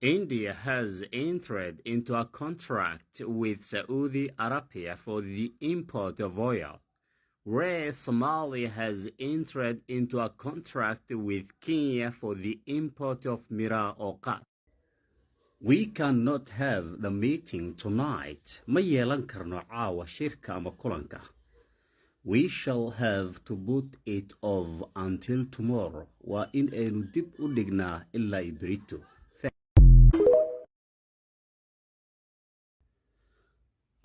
India has entered into a contract with Saudi Arabia for the import of oil, whereas Somalia has entered into a contract with Kenya for the import of miraa or qat. We cannot have the meeting tonight. Ma yeelan karno caawa shirka ama kulanka. We shall have to put it off until tomorrow. Waa in aynu dib u dhignaa ilaa berrito.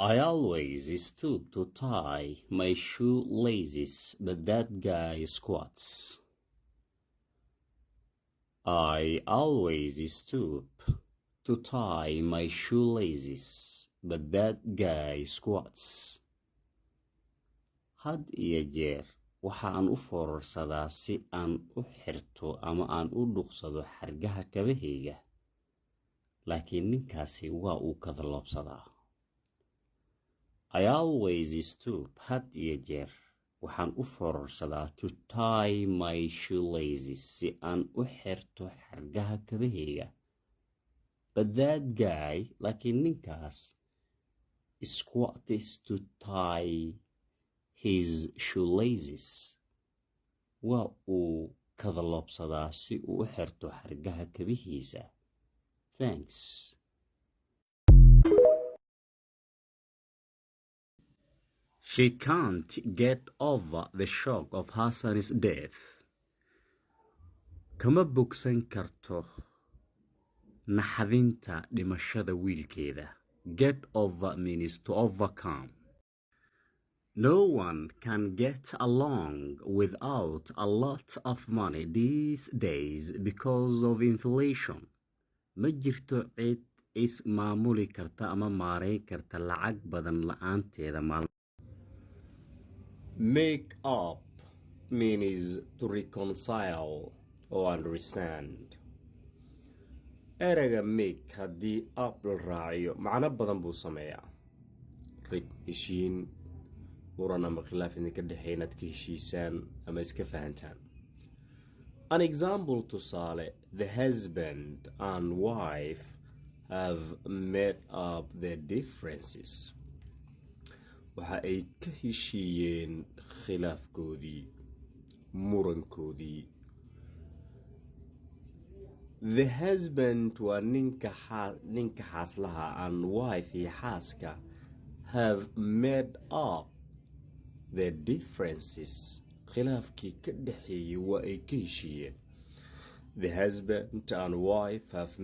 I always stoop to tie my shoelaces, but that guy squats. I always stoop to tie my shoelaces, but that guy squats. Had iyo jeer waxa aan u foorarsadaa si aan u xirto ama aan u dhuuqsado xargaha kabahayga, laakiin ninkaasi waa uu kadaloobsadaa. I always stoop, had iyo jeer waxaan u foorarsadaa, to tie my shoelaces, si aan u xirto xargaha kabahayga, but that guy, laakiin ninkaas, squats to tie his shoelaces, waa uu kadaloobsadaa si uu u xirto xargaha kabihiisa. Thanks. She can't get over the shock of her son's death. Kama bogsan karto naxdinta dhimashada wiilkeeda. Get over means to overcome. No one can get along without a lot of money these days because of inflation. Ma jirto cid is maamuli karta ama maareyn karta lacag badan la'aanteeda maalmahan. Make up means to reconcile or understand. Ereyga "make" haddii "up" la raaciyo, macno badan buu sameeyaa: heshiin, muran ama khilaaf idinka dhexeey inaad ka heshiisaan ama iska fahantaan. An example, tusaale: The husband and wife have made up their differences. Waxa ay ka heshiiyeen khilaafkoodii, murankoodii. The husband waa ninka xaaslaha, and wife, iyo xaaska, have made up their differences, khilaafkii ka dhexeeyey waa ay ka heshiiyeen. The husband and wife have